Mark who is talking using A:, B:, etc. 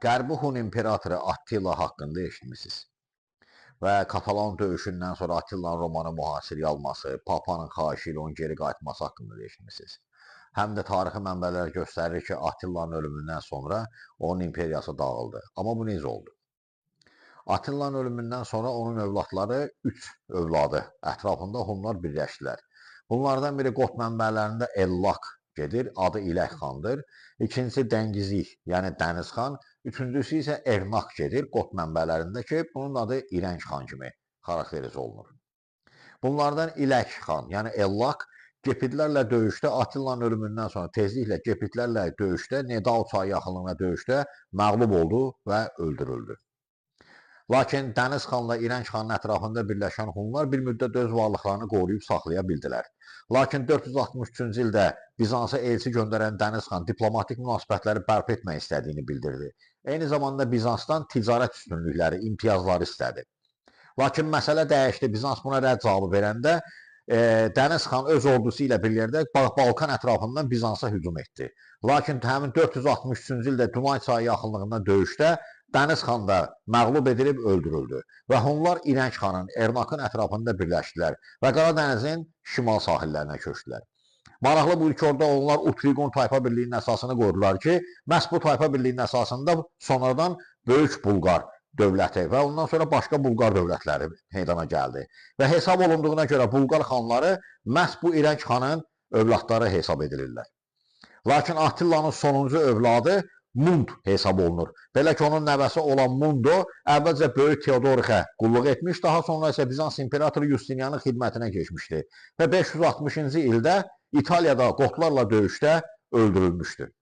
A: Qərbi Hun imperatoru Attila haqqında eşitmisiniz. Və Katalan döyüşündən sonra Attillanın Romanı mühasirəyə alması, Papanın xahişi ilə onun geri qayıtması haqqında da eşitmisiniz. Həm də tarixi mənbələr göstərir ki, Attillanın ölümündən sonra onun imperiyası dağıldı. Amma bu necə oldu? Attillanın ölümündən sonra onun övladları, 3 övladı ətrafında Hunlar birləşdilər. Bunlardan biri Qot mənbələrində Ellak gedir, adı İlək xandır. İkincisi Dəngizik, yəni Dəniz xan. Üçüncüsü isə Ernak gedir Qot mənbələrində ki, bunun adı İrənc xan kimi xarakterizə olunur. Bunlardan İlək xan, yəni Ellak, Gepidlərlə döyüşdə Attillanın ölümündən sonra tezliklə Gepidlərlə döyüşdə Nedao çayı yaxınlığında döyüşdə məğlub oldu və öldürüldü. Lakin Dəniz xanla İrənc xanın ətrafında birləşən Hunlar bir müddət öz varlıqlarını qoruyub saxlaya bildilər. Lakin 463-cü ildə Bizansa elçi göndərən Dəniz xan diplomatik münasibətləri bərpa etmək istədiyini bildirdi. Eyni zamanda Bizansdan ticarət üstünlükləri, imtiyazları istədi. Lakin məsələ dəyişdi. Bizans buna rədd cavabı verəndə Dəniz xan öz ordusu ilə bir yerdə Balkan ətrafından Bizansa hücum etdi. Lakin həmin 463-cü ildə Dunay çayı yaxınlığında döyüşdə Dəniz xan da məğlub edilib öldürüldü və Hunlar İrənc xanın, Ernakın ətrafında birləşdilər və Qaradənizin şimal sahillərinə köçdülər. Maraqlı bu ki, orada onlar Utrigon tayfa birliyinin əsasını qoydular ki, məhz bu tayfa birliyinin əsasında sonradan Böyük Bulqar dövləti və ondan sonra başqa Bulqar dövlətləri meydana gəldi. Və hesab olunduğuna görə Bulqar xanları məhz bu İrənc xanın övladları hesab edilirlər. Lakin Attillanın sonuncu övladı Mund hesab olunur. Belə ki, onun nəvəsi olan Mundo əvvəlcə Böyük Teodorixə qulluq etmiş, daha sonra isə Bizans imperatoru Justinianın xidmətinə keçmişdi və 560-cı ildə İtaliyada Qotlarla döyüşdə öldürülmüşdü.